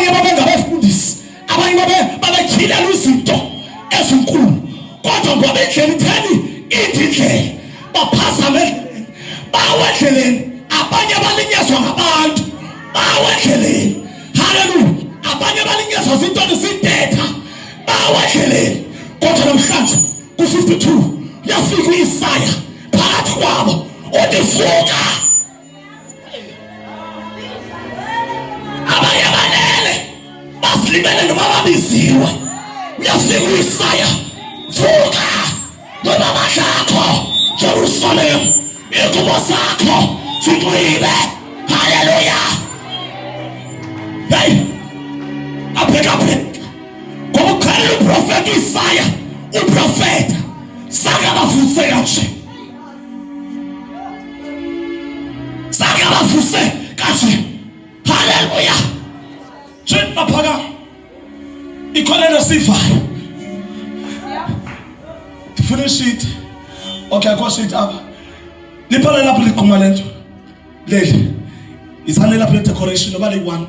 Abanye babengabafundisi, abanye babetyhilela izinto ezinkulu, kodwa ngoba indlela itheni, ithi indlela, baphazama endleleni, bawa endleleni. Abanye balinyazwa ngabantu, bawa endleleni. Haleluya! Abanye balinyazwa zintoni, zintetha, bawa endleleni. Kodwa namhlanje ku-52 yafika uIsaya phakathi kwabo, uthi vuka. Abanye balele, basilibele noma babiziwe. Uyafika uIsaya, vuka noma amadla akho Jerusalem, ingubo zakho zinxibe. Haleluya! Hey, abheka ngoba uqhelile uprofeta uIsaya, uprofeta sake bavuse kanje, sake bavuse kanje. Haleluya! Nje ikhona into sivayo. Ndifuna ishiti. Okay, akho shiti apha. Liphale lapho ligquma lento leli, izane lapho le-decoration noba liyi-one.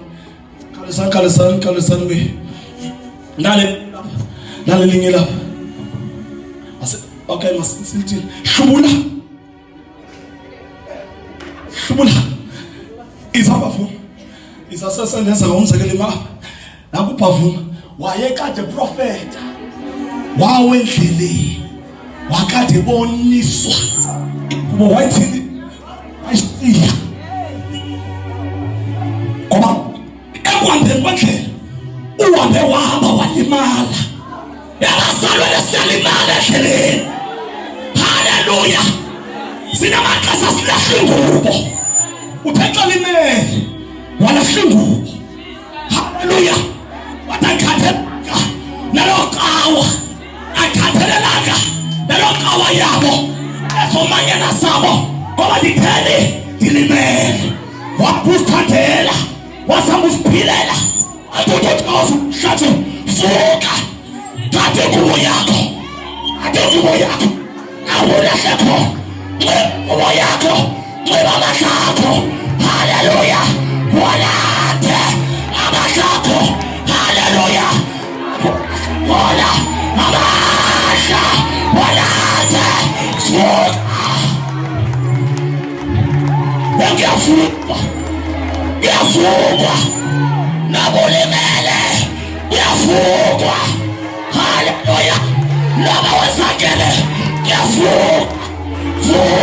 Khawulezani, khawulezani, khawulezani be nale nale linye lapha. Okay, masilithini. Hlubula, hlubula, izabavuma izasesendeza ngomzekelo ima nakubhavuma. Wayekade profeta, wawendleleni, wakade boniswa ingubo, wayithini, wayishiya, ngoba ekuhambeni kwendlela uhambe wahamba walimala. Yabazalwane, siyalimala endleleni. Haleluya! Sinamaxesha silahla ingubo. Uthe xa limele walahla ingubo. Haleluya! Wathi akhathelelanga naloo cawa, akhathelelanga naloo cawa yabo ezomanyana sabo, ngoba nditheni, ndilimele. Wapuzithandela, wazama uziphilela. Athi vuka, thatha ingubo yakho, thatha ingubo yakho, awulahle khona, ingubo yakho, nxiba amahla akho. Haleluya! Walathe amahla akho. Haleluya! Hola amahla, walathe, vuka. Kuyavukwa, kuyavukwa, nakulimele kuyavukwa. Haleluya! Noma wenzakele, kuyavukwa.